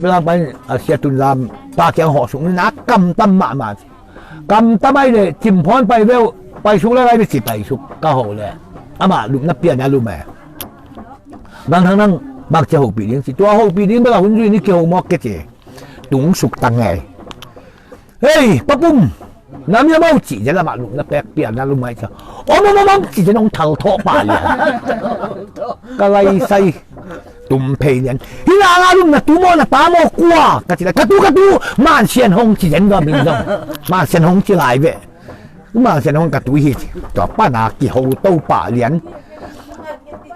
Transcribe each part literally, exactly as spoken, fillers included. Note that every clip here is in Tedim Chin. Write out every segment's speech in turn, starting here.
Lam pai a sia tun lam pa kiang hawh suk na kamtam mahmah. Kamtam ai le cimphawn pai veu, pai suk le ngai bia ci pai suk ka hawh le. Amah lupna pian a lum e. Bang thang nang bang cia hopih ding ci tua hopih ding bel a hun zui ni kiho mawk ke ci. Tung suk tang e. Hei, papum! Na mi a mau cih zen amah lupna pek pian na lum ai cia. Om om om om cih zen hong thal thawh pah lian. Ka lai sai tum phei lian. Hi na nga lum na tu maw na ta maw kua ka ci lai ka tu ka tu. Man sian hong cih zen dua min zong. Man sian hong ci lai ve. Man sian hong ka tu hi ci. Tua pan a kiho to pah lian.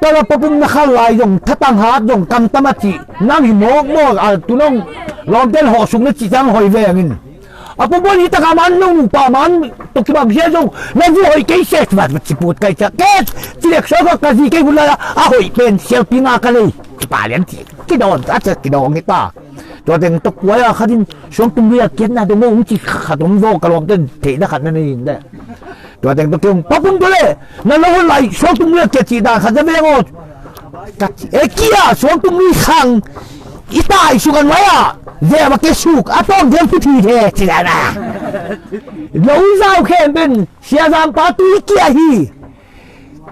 Tala papum na khal lai zong thatang hat zong kamtam a cih nang hi mawk mawk a tu nong lawmten hawh suk na cih ciang hoi vengin. A pumpuan hi taka man nong nupa man tawh kibang sia zong na zu hoih kei se vat vat ci put kai ciah ke ci lek suak ka zi kei hun lai a hoih pen sialpi nga ka lei ci pa lian ci kidawn a ciah kidawn hi ta. Tua teng tawh kuai a khatin suang tum lui a kiatna dong hong ci khat om zaw ka lawmten theihna khat na nei in deh. Tua teng tawh kei hong papum tua le na lo hon lai suang tum lui a kiat cih dan khat za veng aw. Ka ci e kia suang tum lui khang i tai suk an vai a zia va ke suk a tawng zia pu thi the ci dan a. Lo zau khem pen sia zam pa tui kia hi.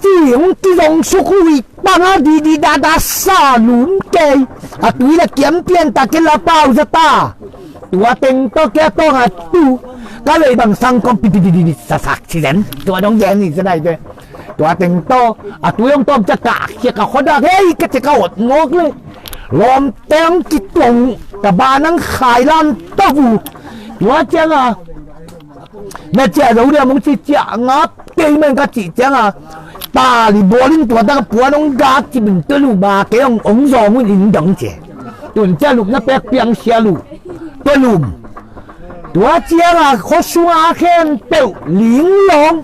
Ci hong kizong suk hui panga didi dada sa lum kei a tui la kiam pian ta ke la pau za ta. Tua teng tawh kia tawng a tu ka lei bang sang kawm pi pi pi pi sasak ci zen tua dong gen ni zenai te. Tua teng tawh a tui hong tawm cia ka kia ka khodak hei ka cia ka ot ngawk le. Lawm teng ki tong ka ba nang khai lam tawh bu. Tua ciang a na cia zo dia mong ci cia ngap kei men ka cih ciang a. Tali bawlin tua taka puan hong gak ci bin tua lu ba kei hong zawng un in dong ci. Tun cia lupna pek piang sia lu tua lum. Tua ciang a khuasung a khen peuh ling lawng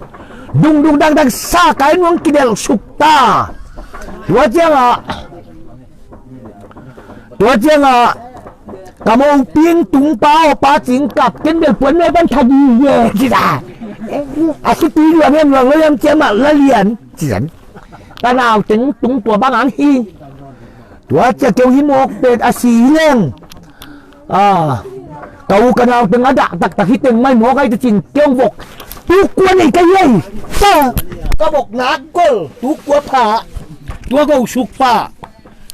dungdung dangdang sa kai nuang kidelh suk ta. Tua ciang a Tua ciang a ka moping tung pa aw pa cing kap ken bel puan me pan thagi ye ci ta. A si tui luang em luang lo yam ciam ah la lian ci zan. Ka nau teng tung tua bang ang hi. Tua cia keu hi mawk pet a si hi leng. Ka u ka nau teng a dah taktak hi teng mai mawk ai ta cin keu vok. Tu kua nei ka hi ai. Ka vok nak kol tu kua pha. Tua ko suk pha.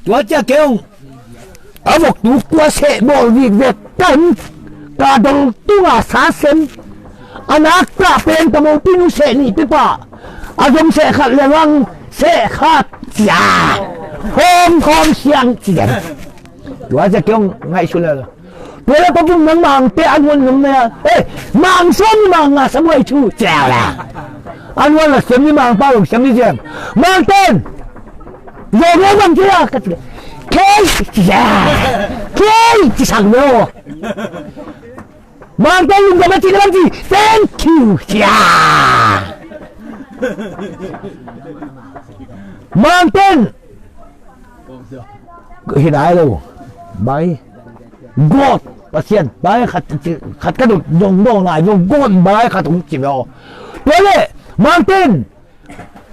Tua cia kei hong a vok tu kua seh bawl vik vek kan ka dong tunga sa sem a nak kah pen ka mopi nu seh nih pipa a zom seh khat le lang seh khat cia hawm hawm siang ci den. Tua cia kei hong ngaihsun le. Tua le papum nang mangte an huan nang na eh mang sawm ni mang nga samuai thu cia le. An huan la siam ni mang pa lom siam ni siam. Mangten. Zo lo bang cia ka cia. Kei cia. Kei ci sang lo. Mangten lungdam a ci na bang ci. Thank you cia. Mangten. Hi nai lo. Bai. God Pasian bai khat khat ka dot dong dong lai dong God bai khat hong ci lo. Tua le mangten.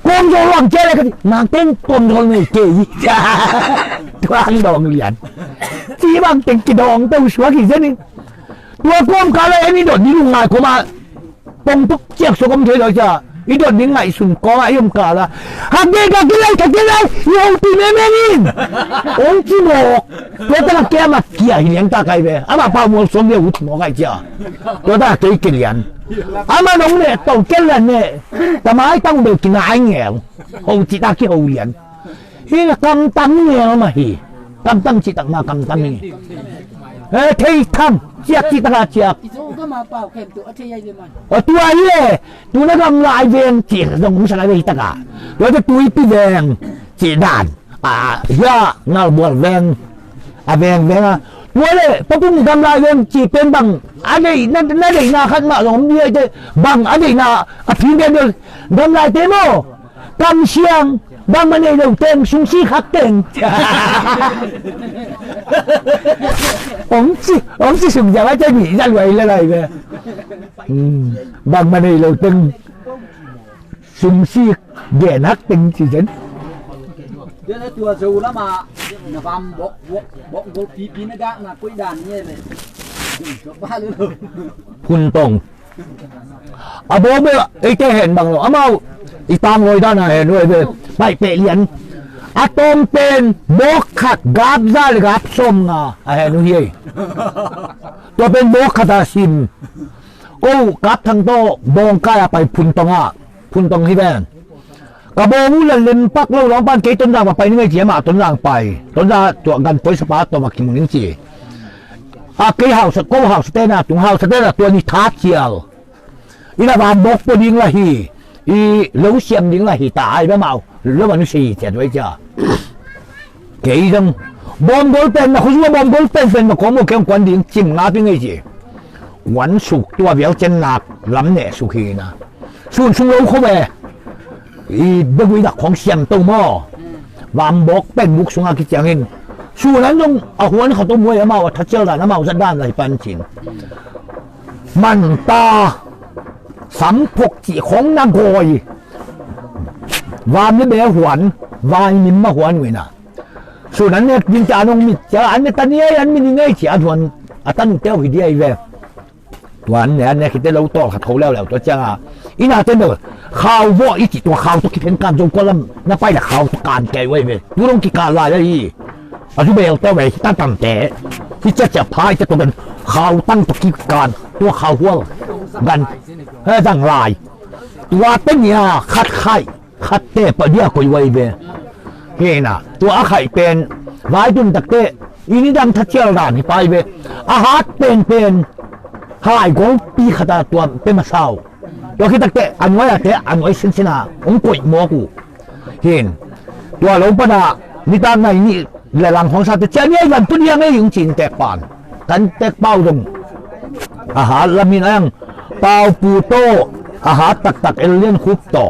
Kawm zong luang cia le ka ci mangten kawm zong nei kei. Tuang dong lian. Ci bang teng kidong to suak hi zen in. Tua kawm ka la en i dot ni lungngai kawm a pong tuk ciak suak om thei lo cia. I dot ni ngaihsun kawm a i om ka la. Hak de ka kilai ka kilai i hong pi me me in. Ong ci mawk. Tua ta ka kia mat kia hi lian ta kai ve. Ama pa mual som ve ut mawk ai cia. Tua ta kei kilian. Ama nong ne to kilian ne. Ta mai tang bel kina ai ngeu. Ho ci ta ki ho lian. Hi na kam tang ngeu ma hi. Kam tang ci tak ma kam tang hi. Eh thei tham ciak ci tak a ciak. O tua hi le. Tuna gam lai veng ci zong hong sa lai ve hi tak a. Tua te tui pi veng ci dan. A hia ngal bual veng a veng veng a tua le patung gamlai veng ci pen bang a deih na deihna khat mah zong om diai te bang a deihna a phim pen bel gamlai te maw kam siang bang ma nei lo teng sung si khak teng. Ong ci ong ci sung jang a te bih za luai la lai ve. Bang ma nei lo teng sung si gen hak teng ci zen. Tua na tua zo lama na vam bok bok bok gol pipi na gak na koi dan ni le. Dum so ba le lo. Phun tong. A bawk bel eite hen bang lo amau i tang loi dan a hen uh ei bel. Paih peh lian a tawm pen bawk khat gap za le gap sawm nga a hen uh hi ei. Tua pen bawk khat a sim. Ko kap thang tawh bawng kai a pai phun tong ah phun tong hi ven. Ka bawng uh la lem pak lo lawng pan kei Tonzang va pai ning ei ci amah Tonzang pai Tonzang tuah gan poisa pa tawh va kimu ning ci. A kei hausa ko hausa tena tung hausa tena tua ni tha cial. Ina van bawk pua ding la hi. I lo siam ding la hi ta ai ba mau lo manu si ciat vai cia. Kei dong bawm gol pen na khuzua bawm gol pen pen na kawm uh keng kuan ding cim nga pi ngei ci. Kuan suk tua vial cen nak lam neh suk hi na. Sun sung lo kho ve. I begui dak khong siam to maw. Vam bawk pen buk sunga kiciangin sun an dong a huan khat om huai amau a thacial dan amau zat dan la hi pan cin. Manta samphok cih khong na gawi. Vam le be huan vai nim ma huan uina. Sun an nek ding ca nong mit ca an ne tani ei an min i ngei ci a duan a tanu teu hi dia i ve. Tua an ne an nek hi te lo tol khat kho leuleu tua cianga ina te bel khau vawh i ci tua khau tua kiphen kan zo kualam na pai la khau tua kan kei uai ve tu long kikal lai ahi. A zu bel teu ve hi tan tam te hi cia cia pha i te tua gan khau tang tua kikan tua khau hual gan he zang lai. Tua te nia khat khaih khatte pah dia koi uai ve. Hina tua a khaih pen vai dun takte i ni dang thacial dan hi pai ve. A hat penpen hai golpi khata tua pe masau. Tua khitakte a nuai ate a nuai sinsina ong koih mawk uh. Hin tua lo pana nitak nai nih le lang hong sate cia ni ai van pun hiang ei ung cin tek pan kan tek pau dong. A hat lamin ayang pau pu to a hat taktak el lian khup to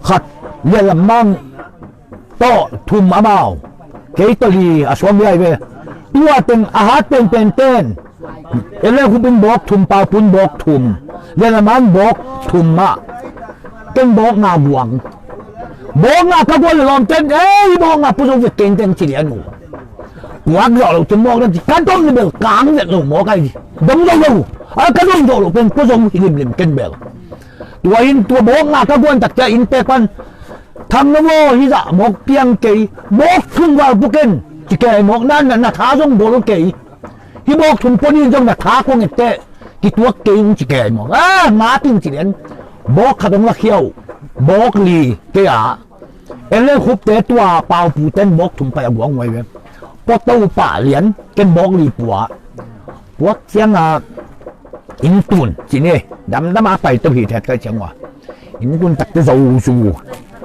khat lian lam mang to thum amau kei to li a suam liai ve. Tua teng a hat penpen ten Ele khupin bawk thum, paupun bawk thum, lenaman bawk thum mah. Ken bawk nga guang. Bawk nga ka guan le lawm ten ei bawk nga pua zo vet keng teng ci lian uh. Puak zawh lo ten mawk dan ci ka dom le bel kang vet lo mawk ai. Dom zo lo a ka dom zawh lo pen pua zo hi limlim ken bel. Tua in tua bawk nga ka guan tak cia in pek pan thang na maw hi zah mawk piang kei. Bawk thum val puken ci kei mawk nan na tha zong bawl kei. Hi bawk thum pua ni zong na tha kong ette kituak kei ung ci kei maw a ma ting ci lian. Bawk khat ong la khiau bawk li kei a. En len khupte tua paupu ten bawk thum pai a guang uai ve. Pua to pah lian ken bawk li pua. Puak cianga in tun ci ni damdam a pai to hi thet kai ciang ua. In tun takte zo zu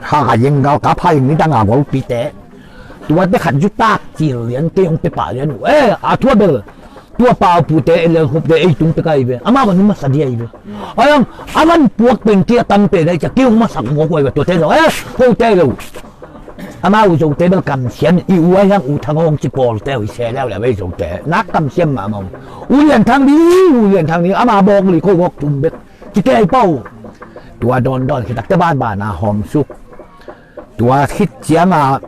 ha ka yeng gal ka pha yeng ni dang a golpite. Tuate khat zu tak cil lian kei ong pe pah lian uh e a thua bel. Tua paupute elel khupte ei tung pe kai ve ama van masa dia i ve. Ayang aman puak pen kia tam pe dai ca kei ong masak mo koi ve tuate zo e. Hote lo. Amau zote bel kamsiam i uai hang u thang hong ci pawlte ui se leu leu ei zote nak kamsiam mahmah. U lian thang ding u lian thang ding ama bawk li ko bawk thum bek ci kei pau. Tua dawn dawn khitakte banbana hawm suk. Tua khit cianga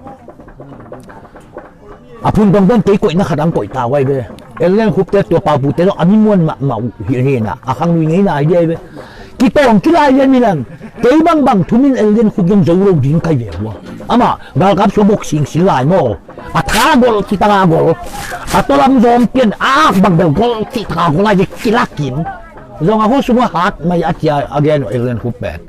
a phun dong den kei koihna khat ang koih ta uai ve. Ellen khupte tua paupute lo a mi muan mahmah uh hi hina a khang lui ngeina hi dia i ve. Kitawng kilai lian milang kei bangbang thumin Ellen khup dong zo lo ding kai ve hua. Amah galkap sua bok singsil lai maw. A tha gol kitanga gol a tolam zawm pian a ak bang bel gol kitanga gol lai ve kilakin. Zong a hu suma hat mai a cia a gen uh Ellen khup pen.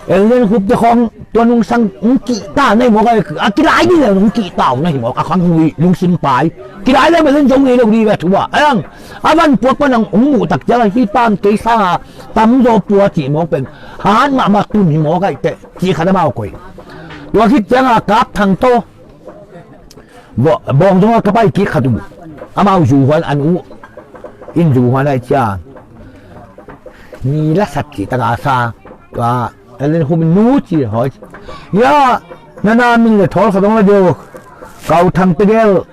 Ellen khup te khong tua nung sang ung kihta nei mawk a kilai ni le ung kihta uh na hi mawk a khang lui lungsim pai. Kilai le bel len zong nei lo di ve thu a ayang. A van puak pan ang ung muh tak ciang a hi pan kei sanga tam zaw pua cih mawk pen hat mahmah tun hi mawk a ite cih khat amau koi. Tua khit ciang a kap thang to. Bawng zong a ka pai kik khat uh amau zu huan an uh. In zu huan ai cia ni la sat kih taka sa. Tua Ellen hum in nu ci hoi. Ya nana min le thawl khat hong la deuh. Kau thang tegel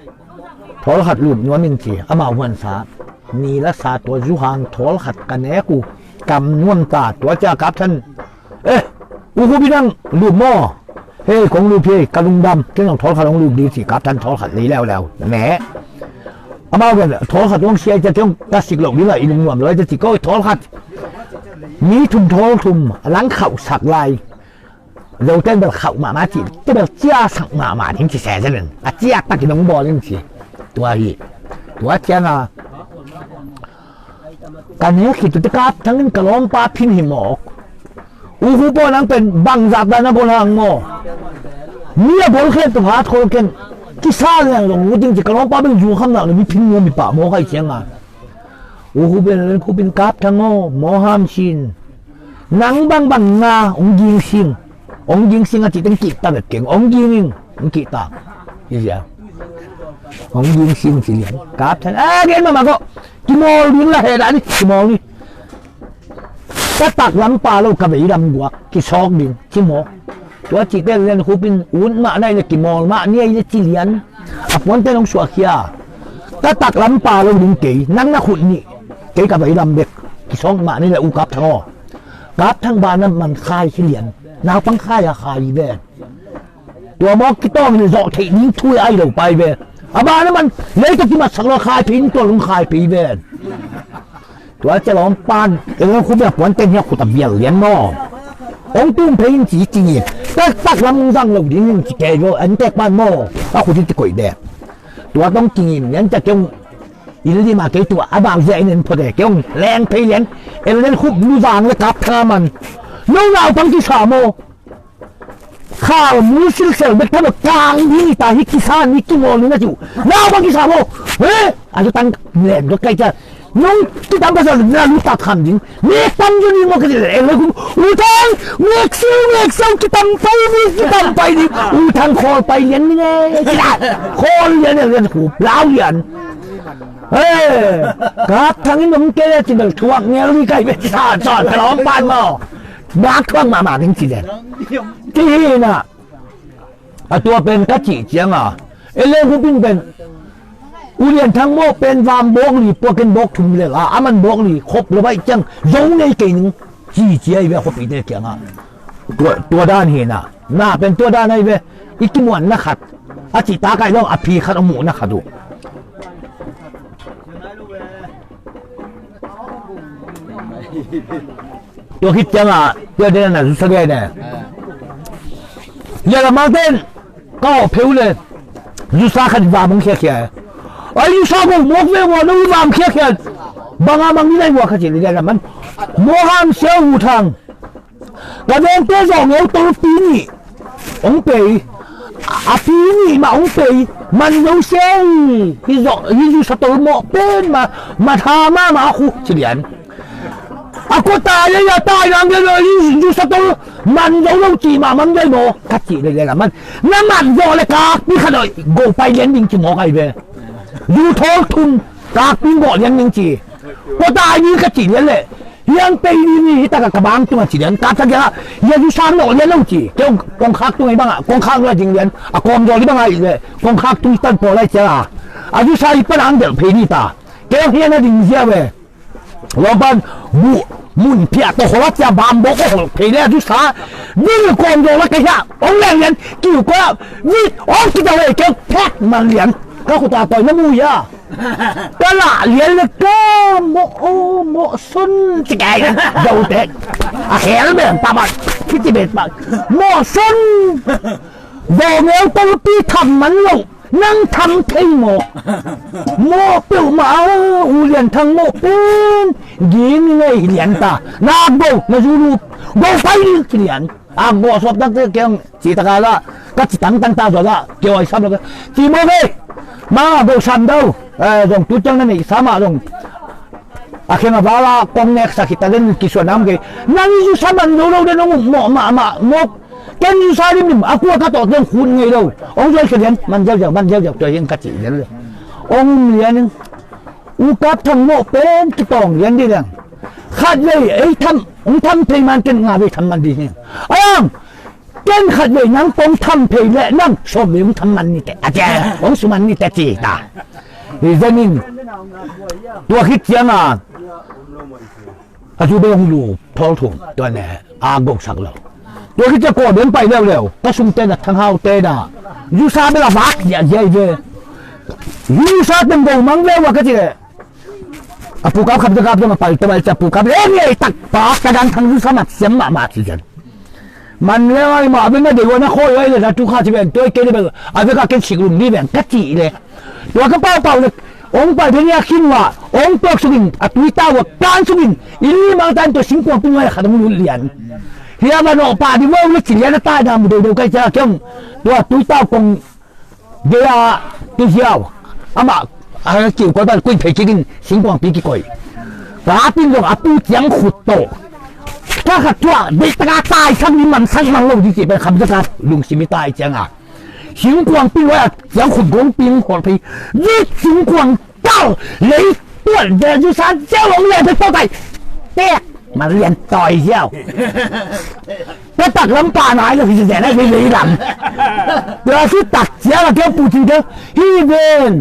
thawl khat lup nuam in ci amau huan sa. Ni la sa tua zu hang thawl khat ka nek uh kam nuam ta tua cia kap than. Eh u hup in ang lup maw. Hei, kong lup hi, ka lungdam, kei zong thawl khat hong lup ding ci, Kap Thang thawl khat lei leuleu. Ne. Amau gen, thawl khat hong sia i cia kei hong ka sik loh ding a, i lungnuam lo i cia ci ko, thawl khat. Mi thum thawl thum, a lang khauh sak lai. Zoten bel khauh mahmah ci, te bel cia sak mahmah ding ci se zen in. A cia takin hong bawl in ci. Tua hi. Tua ciang a. Ka nek khit uh teh Kap Thang in ka lawmpa phin hi mawk. U Khup aw, nang pen bangzah dan a bawl hang maw? Mi a bawl khempeuh hat khawl keng. Kisa leng zong ut ding ci, ka lawmpa bel zu kham nak le mi phin nuam hi pah mawk ahih ciang a. U Khup in, Len Khup in, Kap Thang aw, maw ham sin. Nang bangbang nga hong ging sing. Hong ging sing a cih teng kihta bek keng. Hong ging in, hong kihta. Hi zia. Hong ging sing ci lian. Kap Thang, a gen mahmah ko. Kimawl ding la he dah ni, kimawl ni. Ka taklam pa lo ka veilam guak, kisawk ding, ci maw. Tua cih teh Len Khup in ut mah nai le kimawl mah ni ei le ci lian. A puanten hong suahkhia. Ka taklam pa lo ding kei, nang na khut nih. Kei ka veilam bek, kisawk mah ni le u Kap Thang aw. Kap Thang banah man khai hi lian. Naupang khai a khai hi ven. Tua mawk kitawng in zawh theih ding thu ai lo pai ve. A banah man lei tawh kimatsak lo khai phei in tua lung khai phei ven. Tua cia lawm pan, e, Len Khup in a puanten hi a khut a vial lian maw. Hong tum phei in ci ci ni. Tak taklam zang lo ding in ci kei go, an tek pan maw. A khut in ti koih dek. Tua tawh kingim lian cia kei hong in lim a kei tua a bang zia in en phot e kei hong leng phei lian. E, Len Khup nu zang le Kap Thang a man. No naupang kisa maw. Khal mul silsel bek thamawh kang ding hi ta hi, kisa ni kimawl ni na ci uh. Naupang kisa maw. He? A zu tang lem dot kai cia. Nong kitam pasal na lu tat kham ding. Mek tam zu ni maw ka ci le, e, Len Khup. U Thang, mek siu, mek siu, kitam pai ni, kitam pai ni. U Thang khawl pai lian ni nge. Khawl lian, e, Len Khup. Lau lian. He, Kap Thang in om kei le ci bel thuak ngel ni kai bek sa sa ka lawm pan maw. Bak thuak mahmah ding ci den. Ci hi na. A tua pen ka cih ciang a. E, Len Khup in pen. U Lian Thang maw pen vam bawk li, puakin bawk thum lel a. A man bawk li, khop lo baih ciang. Zo ngei kei ning. Ci ci a i ve khop i te kiang a. Tua, tua dan hi na. Na pen tua dan a i ve. I kimuan na khat. A cih ta kai lo, a phi khat a muh na khat uh. Tua khit ciang a, tua den a na zusa gei ne. Lia la mang ten, ka awh pheu le. Zusa khat vam hong khiakhia. Ai zusa go mawk ve ua, no vam khiakhia. Bang a mang ni lai ua kha ci lia la man. Maw ham sia U Thang. Ka vengte zawh ngeu tolpi nih hong pei, a pi nih mah hong pei, man zo se hi. Hi zawh, hi zusa tol mawh pen mah, matha mahmah a khu ci lian. A kua tai a, a tai nang lian lo, hi zusa tol man zo lo ci mah man lian maw, ka cih lian lian a man. Na man zawh le kakpi khat lo, go pai lian ding ci mawk ai ve. Zu thawl thum, kakpi gawh lian ding ci. Kua tai ni ka cih lian le. Hiang pei ni ni hi taka ka bang tunga ci lian, ka ta gela, ya zu sang lo lian lo ci. Keu kongkhak tung ai banga, kongkhak lo ding lian, a kawm zaw li banga i le, kongkhak tung tan pawl ai cia. A zu sa i pan ang del phei ni ta. Keu hian a ding zia ve. Lawmpan bu mun phia to hola cia bam bo ko hol phei le a zu sa. Bil kawm zaw la ka hia, ong leng lian, kiu ko la, vit, ong kita ve keu phek man lian. Ka khuta toy na mu ya. Ka lah lian le ka mawh, aw, mawh sun ci kai. Zote a khel beng pa bang, khiti bet bang. Mawh sun. Zawh ngeu tolpi tham man lo. Nang tham thei mawh. Mawh peuhmah a, U Lian Thang mawh pen. Ging ngei lian ta. Na go, na zu lu. Go pai ding ci lian. A gawh suak takte keng ci taka la, ka ci tangtang ta zaw la, keu ai sam la ka ci maw ve. Ma gawh sam do. Eh, zong tu ciang na neih sa mah zong. A kheng a vala kong nek sa khita den kisuan nam kei. Nang i zu sa man zo lo den ong mawh mahmah mawk. Ken zu sa limlim a kua ka tawh den khut ngei lo. Ong zuai khe den man ziauziau, man ziauziau tua hiang ka ci den lo. Ong um lian in. U Kap Thang mawh pen kitawng lian di dang. Khat vei ei tham, ong tham thei man ken nga vei tham man di hi. Ayang, ken khat vei nang pong tham thei le nang sawm vei ong tham man ni te. A cia, ong su man ni te ci ta. Hi zenin. Tua khit ciang a. A zu be ong lu, thawl thum, tua ne, a gok sak lo. Tua khit ciang kawm den pai leuleu, ka sung ten a, Thang Hau ten a, zusa bel a vak ziahziah hi ve. Zusa teng go mang leu a ka ci leh, a pu Kap Kham Za Kap zong a pai ta bai ciang, pu Kap, eh, ni ei tak pa, ka dang thang zusa mat siam mahmah ci zen. Man leu ai mah, a bel na dei ua na khawi ai le na tu kha ci ven, tua i kei le bel a vek a ken sik lum ni ven ka ci le. Tua ka paupau le, ong pai phen hia khin ua, ong tuak sukin, a tui tau a kan sukin, i li mang tan tua singkuang ping ua khat ong lut lian. Hia va nawh pah di ua ong le ci lian a tai na mu deudeu kai cia kiang. Tua tui tau kong gei a tu hiau. Amah a kiu koi ban kuih phei kikin singkuang pi kikoi. Ka pin zong a pu ciang khut to. Ka khat tua, dei taka tai sang ni man sang mang lo di ci pen kham zaka lungsim i tai ciang a. Singkuang pin ua ciang khut gong pin hol phei. Zik singkuang kal lei tuan de zu san ziau ong lian pei pau tai. Tek man lian toi ziau. Ka tak lam pa nai lo hi zen ai lei lam. Tua si tak ziau a keu pu cin keu. Hi ven.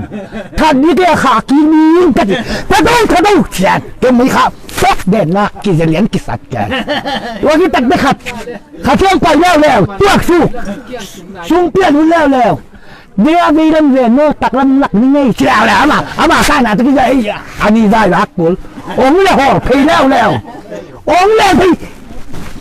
That ni keu kha ki ni ka ti. That dong that dong cian. Keu mei kha. Tek den na ki zen lian ki sat keu. Tua ki tak de khat. Kha thiang pai leuleu, tuak su. Sung pian hun leuleu. Nia vei lam ven no, tak lam lak ni ngei ci leuleu ama, ama sa na tu ki zai, ani zai lak kul. Ong le hor phei leuleu. Ong le phei.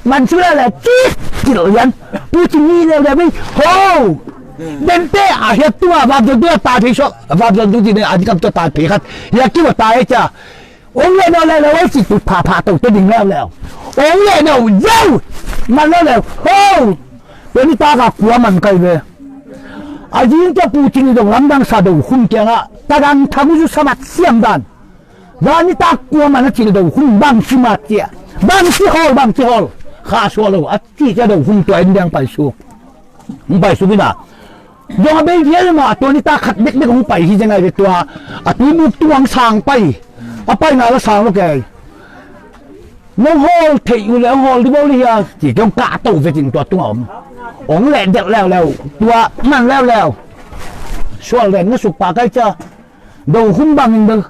Man su leuleu, cik, cil yan. Pu ci ni leuleu vei, ho. Den te a hiat tua, vap zon tua ta phei sok, vap zon tu ci ne, ani kam tua ta phei khat. Hiat ki wa ta e ca. Ong le no le lo, oi, si tu pha pha to te ding leuleu. Ong le no, yo! Man leuleu, ho! Tua ni ta ka kua man kai ve. A zing tua pu cin dong lamdang sa do khum kiang a, ta dang thamu zu sa mat siam dan. Zan ni ta kua man a cil do khum bang si mat cia. Bang si hol, bang si hol. Kha sua lo, a ci cia do khum tua en diang pai su. Hong pai suk in a. Zong a bei vial mah a tua ni ta khat bekbek hong pai hi zeng ai ve tua. A tui muk tuang sang pai. A pai ngai la sang lo kei. Nong hol theih uh le hong hol di bo li hia. Ci kiong kah to ve cin tua tung a om. Hong leh delh leuleu. Tua man leuleu. Sual len na suk pah kai cia. Do khum bangin do.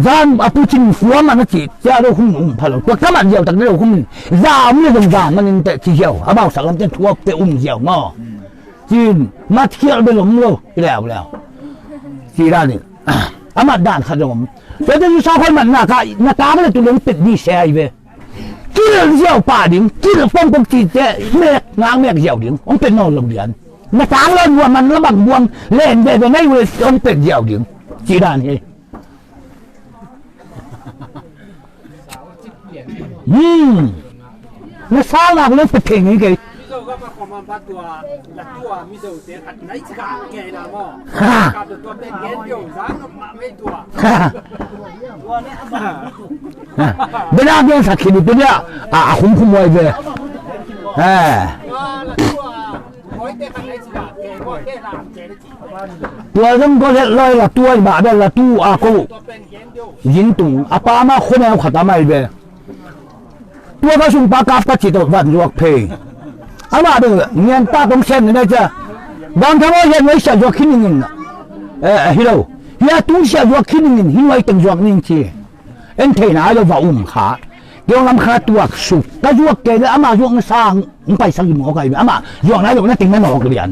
Zan a pu cin kua man a ci, cia do khum um pha lo. Tua ka man ziau tak do khum in. Za om le zong za man in teh ci ziau. A bau sak lam ten thuap te um ziau maw. Cin, mat khial be lom lo. Leu leu. Ci dan in. A mat dan khat zong om. Tua te zu sa khoi man na ka, na ka le tu leng pet di se ai ve. Kil ziau pah ding, kil pongpong cite, mek, ngang mek ziau ding, hong pet nawn lo lian. Na tang lo nuam man la bang buang, len veve nai ule hong pet ziau ding. Ci dan hi. Hmm. Na sa ngak lo pet thei ngei kei. Ha. Ha. Ha. Bena gen sak khini tu dia. A, a khum khum wai ve. Ha. Tua zong ko let loi la tua i ba bel la tu a ko. Yin tung a pa ma khone khat a mai ve. Tua ka sung pa kap ka ci to van zuak phei. Amah bel ngian ta kong sem ni na cia. Bang thang aw hian wai sia zuak khin ning in. Eh, hi lo. Hia tung sia zuak khin ning in, hin wai teng zuak ning ci. En theihna ai lo va um kha. Keu lam kha tuak suk. Ka zuak kei le amah zuak na sang. Hong paisak i mawk ai. Amah zuak nai lo na teng na nawk lian.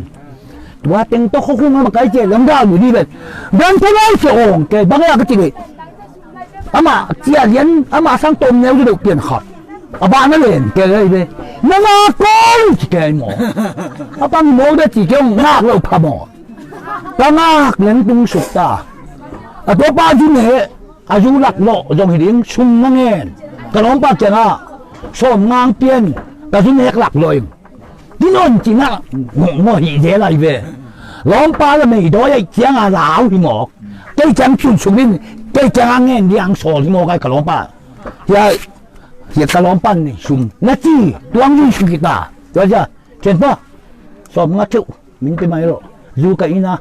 Tua teng tawh khuakhung a makai cia lam dau lu di ven. Bang thang aw sia ong kei bang a ka ci le. Amah cia lian, amah sang tom neu deuh pian khat. A bah na len kei lei ve. Na ngak kong ci kei maw. A pang maw da ci kei ong ngak lo pha maw. Ka ngak leng tung suk ta. A tua pa zu ne, a zu lak lawh zong hi ding, sum na ngen. Ka lawmpa kiangah, sawm ngang pian, ka zu nek lak lawh ing. Ti nawn cin ah ngawh hih zel lai ve. Lawmpa le meidawi aih ciang a lau hi mawk. Kei ciang cun suk in, kei ciang a ngen diang sawl hi mawk ai ka lawmpa. Hia, hia ka lawmpa nei sum. Na ci, tuang zui suk hi ta. Tua cia, cian pa, sawm nga theuh, min pe mai lo. Zu ka ina.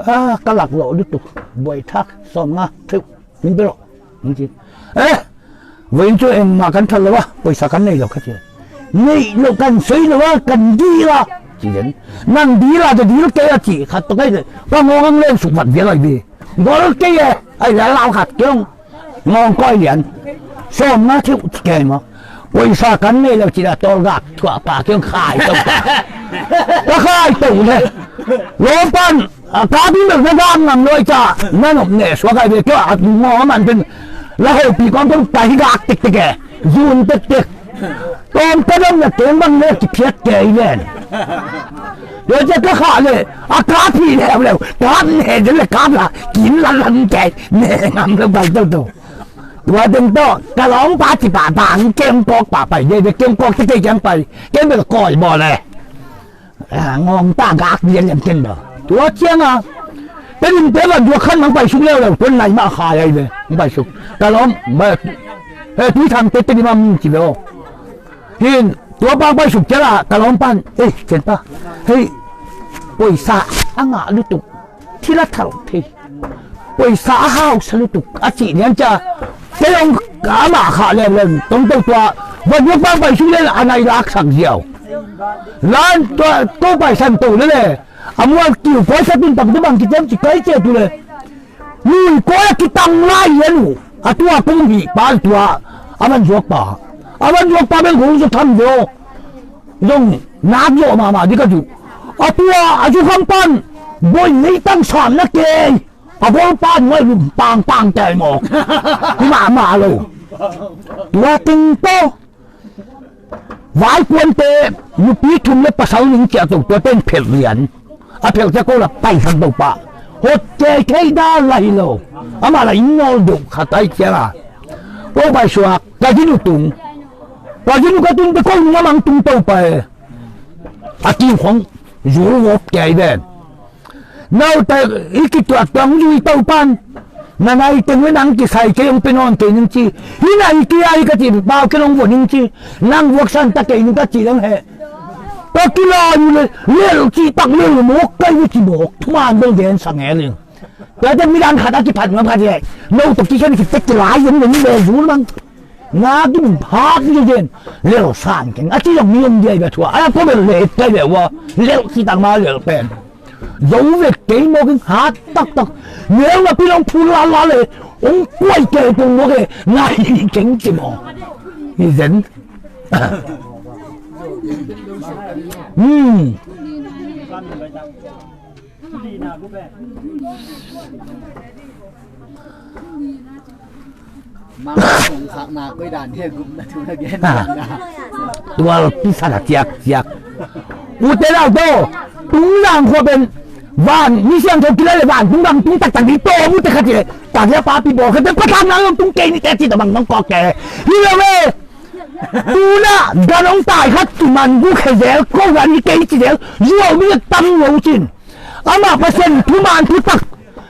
Ah, ka lak lo lutuk. Buai thak, sawm nga theuh. Min pe lo. Min ci. Eh, vain cu engmah kan thal lo a, poisa kan nei lo kha ci. Nei lo kan soi lo a, kan dil a. Ci den. Nang dil a, da dil kei a ci. Khat to kei le. Pa ngawng ang len suk vat vial ai bi. Gol kei e. Ai la lau khat kei ong. Ngawng koi lian. Sawm nga theuh ci kei ma. Poisa kan nei lo cih a tawlgak thuah pa kiang khai to pa. Ka khai to le. Lawm pan a kapi mel na gam ngam lo i ca na nop ne suak ai ve kio a tu ngaw man pen la heupi kawm kawm pai hi gak tektek e. Zun tektek. Tawm ka dong na keng bang le kiphiat ke i ven. Yo cia ka khah le a kapi leuleu kap ne de le kap la kin la lam ke ne ngam lo bai to to. Tua teng tawh ka lawmpa ci pahpah ang kengkawk pahpai de de kengkawk te kei kiang pai ken bel kawi bawl e. Ngawng ta gak lian lian ken bawl tua cianga. Pen in te va duak khan mang pai suk leuleu pen nai mah khai ai ve mang pai suk ka lawm. Tui thang te te di ma mi ci ve aw. Hin tua pang pai suk ciala ka lawmpan ei cian pa hei poisa a ngah lutuk thil a thalh thei. Poisa a hausa lutuk a cih lian cia kei hong amah khah leuleu tongto tua va duak pang pai suk le a nai laksak ziau. Lan tua ko paisan to le le a mual kiu poisa tun tam tu bang kiciam ci kai cia tu le. Lui koi a kitang lai lian uh a tua kong hih pa tua a van zuak pa a van zuak pa bel kong zuak tham deuh. Zong nak zawh mahmah dih ka duh. A tua a zukham pan boi leitang sam na kei a golpa nuai lum pangpang tel mawk. Hi mahmah lo. Tua teng tawh vaikuante nupi thum le pasal ning ciah to tua ten phelh lian. A phelh ciah ko la paisang to pah hot kei thei dan la hi lo. Amah la inn nawl deuh khat ai cianga ko paisuak ka zinu tung. Ka zinu ka tung te ko nung amang tung to pai. A kiu khong zul ngop kei den. Naute i kituak tuang zui to pan na nai teng le nang kisai kei hong pe nawn kei ning ci. Hi na i kia i ka ci pau kei hong vo ning ci. Nang vuak san ta kei ning ka ci dang he. Ka kila ni le lel ci tak lel mawk kai ni ci mawk thuman bel gen sang he ling. Tua te midang khat a kiphat ngam khat hi. No to kikhen kitek kilai yom ning be zul mang. Na kimun phak ni gen lel san keng a ci zong mi om dia i ba thua a ko bel le kai be ua lel ci tak ma lel pen. Zo vet kei mawk in hat taktak. Neu na pi long phul lala le ong kuai kei kong mawk e ngai keng ci mawk. Hi zen. Hmm. Mang kong khakna koi dan he gupna thu na gen na. Tual pisan a ciak ciak. Ute lau to tung lang khua pen van mi siang tho kila le van tung dang tung tak tak di to mu te khat le tak ya pa pi bawl khat pen patang nang tung kei ni te ci ta bang nang kok ke. Hi lo ve. Tuna dan ong tai khat ci man gu khe zel ko gan ni kei ci zel zuau mi tam lo cin. Amah Pasian thuman thutak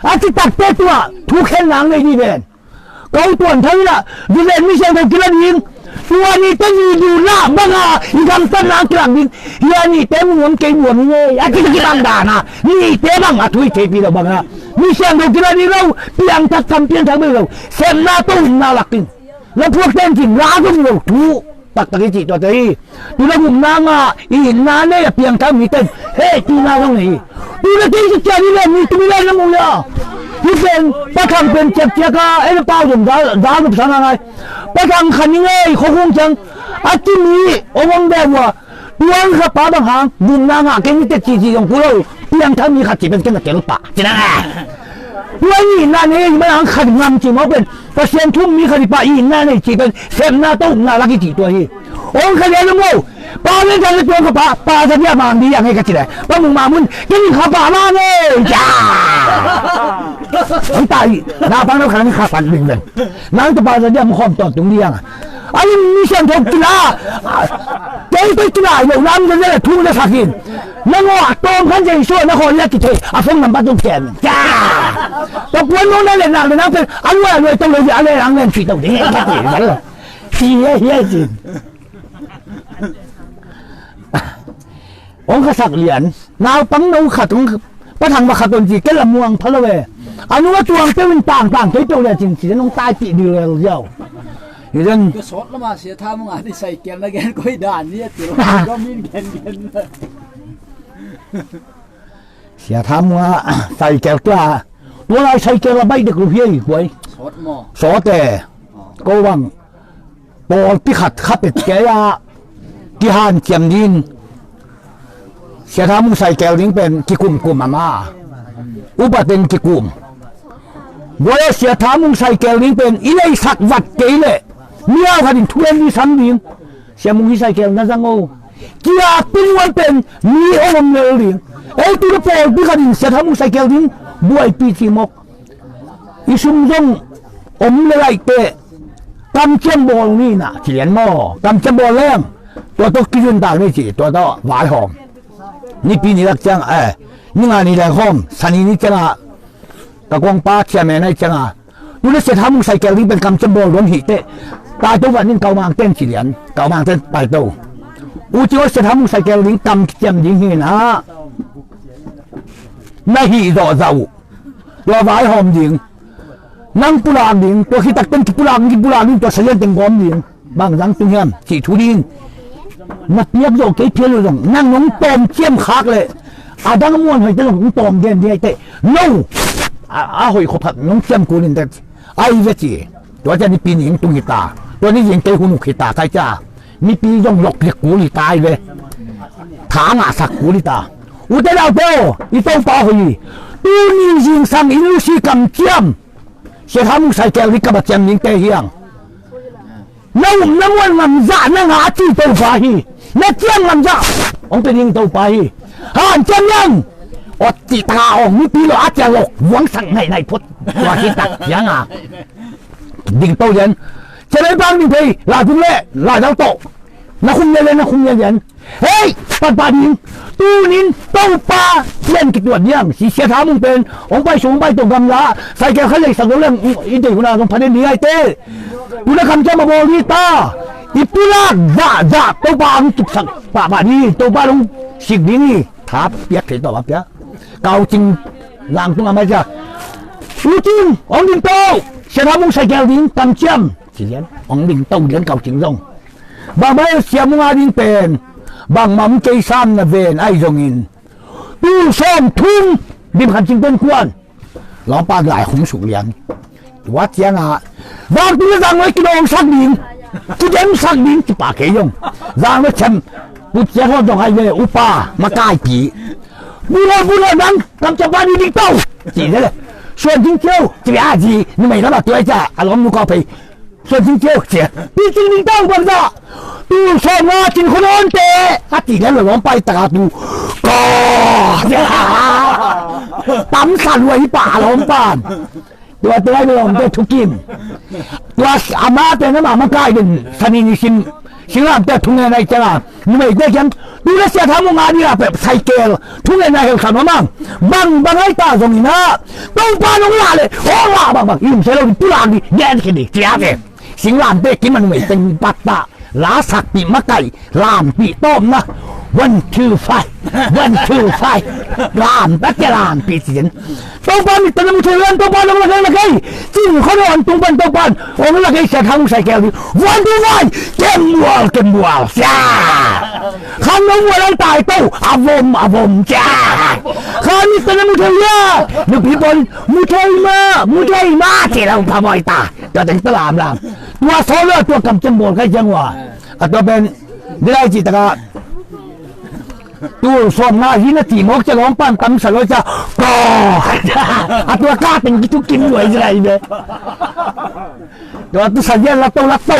a citak te tua thukhen nang nei dih ven. Ko tuan thang inah Viven mi siangtho kila ding. Tua ni te ni duh lah banga i gamtat nang kilak ding. Hia ni te muam kei muam ni ngei a cik cik bang dana ni te bang a thui theipi lo banga mi siangtho kila ding lo. Piangthak kam piangthak bei lo. Semna to umna lak ding. La phuak ten cin la zong lo thu taktak i cih tuate hi. Tuna gupna ngah i itna nei a piangthak miten hei tina zong nei hi. Tuna kei sikia ni le mi tumi le na mu le a hi pen pathang pen ciakciak a en a pau zong dal nop sang a ngai. Pathang khan i ngei khuakhung ciang a timi ong ong deh ua. Tuang kha pa bang hang gupna ngah kei ni tet cih cih zong ku lo. Piangthak mi khat cih pen ken a tel pah cina. Tua i itna nei i manang khat ngam cih mawk pen Pasian thu mi khat i pah i itna nei cih pen sepna to upna lak i cih tua hi. Ong kha lian lo mo. Pa len kha le tuang kha pa pa sa dia mang di yang he ka cih le pa mung ma mun ken i kha pa ma ngei ja. Ong ta i na pang lo kha ni kha pan ding pen nang ta pa sa dia mu khom ton tung di yang. A lim mi siangtho kila. Kei kei kila i lo lam le le thung le sa kin. Nang aw a tawm khan Jesu na khawl le kithei a phone number tung kem. Ca. Ka puan nong na le nang le nang pen a luai a luai tong lo a le nang len cih tong ding he ka ti val. Hi he hi he cin. Ong kha sak lian naupang no khat ong pathang va khat on ci ke la muang pha lo e. A nung a tuang peuh in tangtang kei peuh le cin ci den ong taipih dil lel ziau. Hi den. Ka sawt lama sia tha mung a ni saikel na gen koi dan ni a ti lo. Ka min gen gen. Sia tha mung a saikel tua. Tua lai saikel la bai dek lu hiai kuai. Sawt mo. Sawt e. Ko bang. pawlpi khat kha pet kei a kihanciam ding. Sia Tha Mung Sai Kel ding pen kikumkum a ma. Upa teng kikum. Guai a Sia Tha Mung Sai Kel ding pen i leisak vat kei leh mi au khat in thugen ding sang ding. Sia Mung hi Sai Kel na zang o. Kia pi nuan pen mi ong om lel ding. Ei tu le pawlpi khat in Sia Tha Mung Sai Kel ding buaipi ci mawk. I sum zong om le laih teh kamciam bawl ni na ci lian maw? Kamciam bawl leng tua tawh kizun tak ni ci, tua tawh vaihawm. Nipi ni lak ciang, eh, ni nga ni leng hawm, sani ni ciangah ka kongpa ciamen aih ciangah, tu le Sia Tha Mung Sai Kel ding pen kamciam bawl dong hi teh, taito vat ning kaumang ten ci lian, kaumang ten taito. U ci aw Sia Tha Mung Sai Kel ding kamciam ding hi na. Na hih zawh zah uh. Tua vaihawm ding. Nang pulak ding, tua khitak teng kipulak ding, kipulak ding, tua sazian teng gawm ding. Bang zang tung hiam, cih thu ding. Na piak zawh kei phial uh zong, nang nong tawm ciam khak leh a dang a muan hoih te zong nong tawm gen ding aih teh. No! A, a hoih khop khat nong ciam kul in teh. Aih ve ci. Tua ciang nipi ning tung hi ta. Tua ni zing kei hun uk hi ta kai cia. Mipi zong lok liak kul hi ta aih ve. Tha ngah sak kul hi ta. U te nau te aw, i Topa hoih hi. Tuni zingsang in lusi kamciam. Sia Tha Mung Sai Kel hi kaba ciam ning te hiang. Na um na muan ngamzah na ngah a ci Topa hi. Na ciam ngamzah hong pe ding Topa hi. Han ciam yang. Ot ci ta ong mipi lo a cia lok vuang sak ngaih ngaih phot. Tua hi tak ciang a. Ding to lian. Cia lei bang ding thei. Lai vung le lai dau to. Na khum lian lian, na khum lian lian. Hei, patpah ding. Tunin Topa pian kituat diam. Si Sia Tha Mung pen hong pai sung hong pai tong gamla. Cycle kha lei sak lo leng i dei huna zong phaden ding aih teh. Tuna kamciam a bawl ding ta. I pulak zahzah Topa hong kipsak pahpah ding. Topa hong sik ding hi. Tha piak thei tawh a piak. Kau cing lang tung a mai cia. U cing hong ding to. Sia Tha Mung Sai Kel ding kamciam. Ci lian hong ding to lian kau cing zong. Bangmah Sia Mung a ding pen bangmah om kei sam na ven aih zongin tul sawm thum dim khan cing ten kuan lawmpa lai khum suk lian. Tua ciangah vangtung le zang noi kidawngsak ding, kidemsak ding kipa kei zong zang noi cem. Pu Cian Hawn zong aih ve upa makaipi. Pu Hawn, Pu Hawn nang kamciam pa ni ding to. Ci le le Suan Cing Ciau ci a ci numei lamah tua aih cia a lawm nu kau phei. Suan Cing Ciau cia. Pi Cing Ning Tang bangzah. Tul sawm nga cin khua nawn te. A ti le lawm pai taka tu. Kaw. Tamsa luai hi pa a lawm pan. Tua te lai lawm te thukim. Tua ama te na mama kai den. Sani ni sim. Singlam te thungen ai canga. Numei te kiang. Tu le Sia Tha Mung a ding a pep cycle. Thungen ai hel khan mamang. Bang bang ai ta zong ina. Tong pa nong la le. Hong la bang bang. Im se lo di pulak di. Gen kini. Cia te. Singlamteh kim a numei teng pattah la sakpih makaih lampih tawpna. One two five, one two five. Lamta kia lampih cin. Topa mit tana mu thei lam Topa nong la kei la kei. Cin khon hon tung pan Topa hong la kei sia thang sai kei. One two five. Kem mual kem mual sia. Khan nong mual ang tai to a vom a vom sia. Khan mit tana mu thei ya. Nupi pon mu thei ma mu thei ma sia la hong pha boi ta. Tua teng ta lamlam. Tua sawl lo a tua kamciam bawl kai ciang ua. A tua pen nilai cih takah tul sawm nga hi na cih mawk cia lawng pan tamsa lo cia. Kaw. A tua ka teng kithukim luai zilai ve. Tua tu sazian la to la to.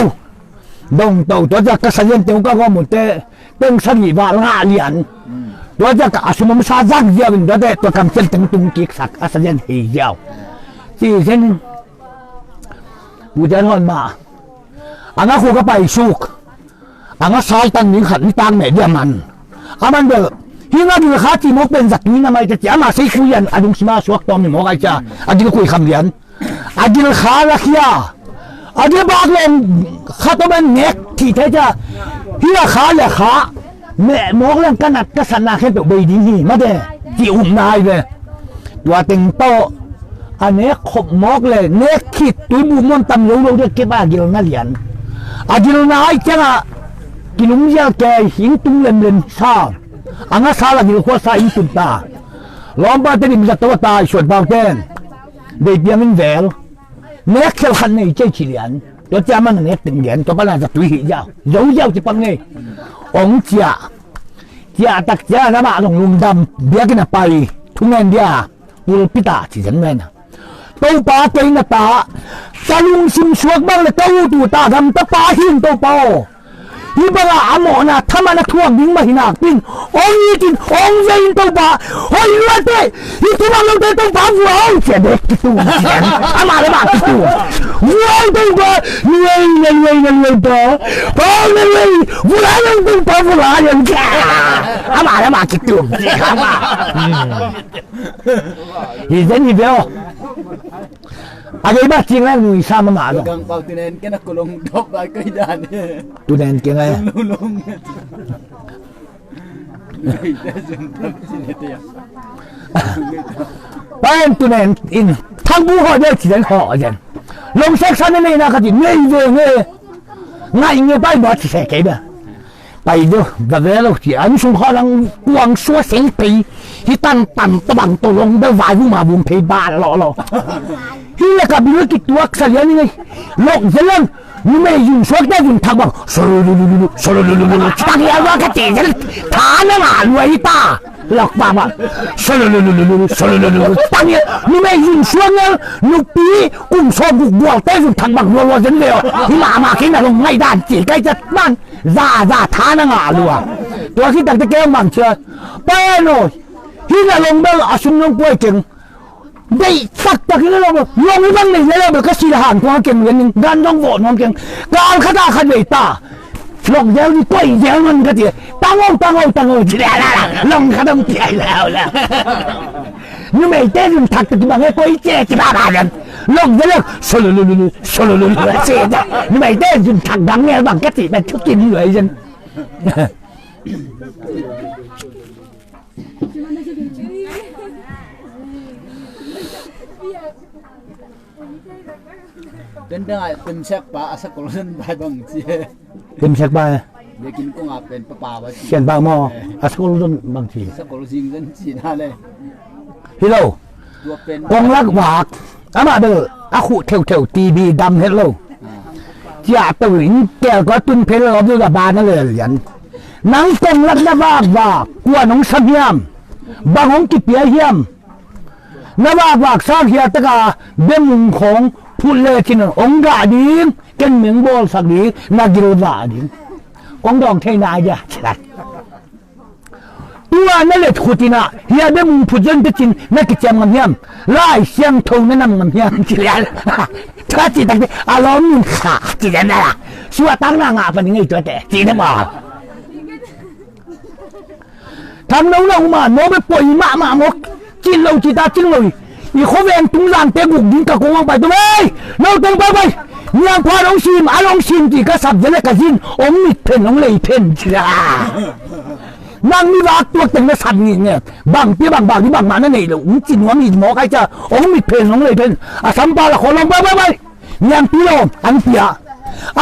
Dong to tua cia ka sazian teng ka gawm un te. Teng sagih val ngah lian. Tua cia ka a sum om sa zak ziau in tua te tua kamciam teng tung kik sak a sazian hei ziau. Ci zen in. Pu Jan Hon mah a nga khu ka paisuk a nga saltang ning khat nitang meh dia man. A man bel hi nga gil kha ci mawk pen zat ni na mai te ci ama sei khu yan a dung sima suak tawm ni mawk ai cia a gil khui kham lian. A gil kha la khia a gil bak leng kha tawm en nek thi thei cia hi a kha le kha. Meh mawk leng ka nat ka satna khempeuh bei ding hi mate. Ci upna ai ve. Tua teng tawh a nek khop mawk le nek khit tuibu muan tam lo lo dek kep a gilna lian. A gilna ai ciangah kilumzial kei hing tung lemlem sa. A nga sa la gil khua sa hing tung ta. Lawmpa te dim zat to a tai suat bau ten. Dei piang in vel. Nek khel khat nei cei ci lian. Tua ciah man a nek teng gen, tua pan a zatui hih ziau. Zo ziau ci pang nei. Ong ciah. Ciah tak ciah na mah zong lungdam. Biakinn a pai. Thungen dia. Pulpit ah ci zen men a. Topa kei na ta. Ka lungsim suak bang le ka ut ut a gamta pa hi ing Topa aw. Hih bangah a mawhna thaman a thuak ding mah hi nakpin, ong it in, ong ze in Topa, hoih luate, hih thumang lote Topa vua ong cia dek kitum cian, amah le mah kitum. Vua ong Topa, luai na luai na luai pa, pa ong na luai, vua ong Topa vua ong cia, amah le mah kitum cian, amah. Hi zen hi beo. A gei ba cing leng nui sa mama lo. Gang pau tunen kena kolong dop ba koi dan. Tunen kena. Long long. Pain tunen in thang bu ho de ci den ho den. Long sek sa ne nei na ka ti nei ve nge. Ngai nge pai ba ci se kei ba. Pai deuh, va ve lo ci, an sung kha lang kuang sua seng pei, hi tan tan ta bang to long deuh vai vung ma vung pei ba lo lo. Hi le ka bil ki tuak sa lian ni, lok zelang, numei yun suak da yun thak bang, so lo lo lo lo, so lo lo lo lo lo, ci tak lian wa ka te zel, tha na ma lua hi ta, lok ba ba, so lo lo lo lo lo, so lo lo lo lo, ci tak lian, numei yun suak ngal, nupi, kum so guk gual te yun thak bang, lo lo zel leo, hi ma ma ki na long ngai dan ci, kai jat man. Za, za, tha na ngah lua. Tua khit takte kei hong mang cia. Pai no. Hi na long bel a sum nong puai keng. Deih taktak hi na long bel. Long hi bang nei le long bel ka si le han kuang keng lian ning. Gan dong vawh nuam keng. Ka al khat a khat vei ta. Long zel ni koi zel man ka ti. Tango, tango, tango. Ci le la la. Long khat dong ti ai le la. Numeite zun thak ta ti bang e koi ce ci ba ba lian. Lok de lok, solulululu, solululu, se da. Numeite zun thak dang nge bang ka ti ba thukin luai zan. Ken dang ai pemsak pa a sakol zan bai bang ci. Kimsiak pa e. Biakinn kong a pen papa ba ci. Sian pa maw. A school zong bang ci. Sakol zing zan ci na le. Hi lo. Tua pen. Kong lak vak. Amah bel a khuh theutheu T B dam het lo. Ah. Cia to in kel ko tun phel lo bel a ba na le lian. Nang kong lak na vak vak. Kua nong sam hiam. Bang hong kipia hiam. Na vakvak sak hiataka bemung khawng phut le cin hong gah ding, ken meng bawlsak ding, na gilvah ding. Kong dawng thei nai dia, ci lai. Tua na let khutinah hia bemung phut zon te cin na kiciam ngam hiam? Lai Siangtho na nam ngam hiam? Ci lian. Tua ci takte a lawm min kha ci lian na la. Suahtak na ngah pan i ngei tuate ci na maw. Thangno na uma no be poi mahmah mawk. Cin lo ci ta cin lo i. I khuaveng tungzangte guk ding ka kong ang pai tum ei. No teng pai pai. Niang phan ong sim a long sim ci ka sap zele ka zin ong mit phen ong lei phen ci la. Nang mi vak tuak teng na sap ngi nge. Bang pia bang bang ni bang ma na nei lo ong cin nuam hi mawk ai ca ong mit phen ong lei phen. A sam pa la kho long pai pai pai. Niang pi lo ang pia.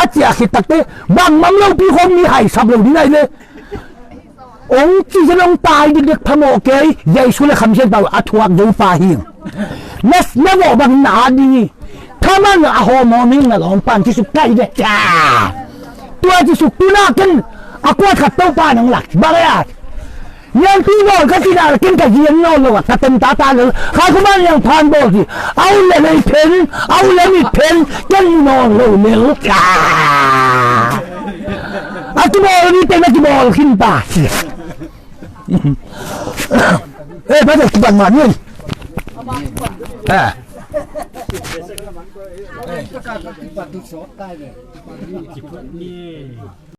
A cia khit takte bang mam lo pi khong mi hai sap lo ding ai le. Ong ci zen ong tai dikdek phamawh kei, Jesu le Khamsian Pau a thuak zo pa hi. Na, na vawh bangin na at ding hi. Thaman a hawm hawm hi na lawm pan ci suk kai de ca. Tua ci suk tuna ken a kuat khat to pa nang lak. Bang e at. Niang pi bawl ka ci na ken ka zian nawn lo a ka tem ta ta lo. Khai kuman niang phan bawl ci. Au le lei phen, au le mit phen, ken nawn lo lel ca. A kibawl ni teng na kibawl khin ta. Eh, ba de kiban ma ni. Eh.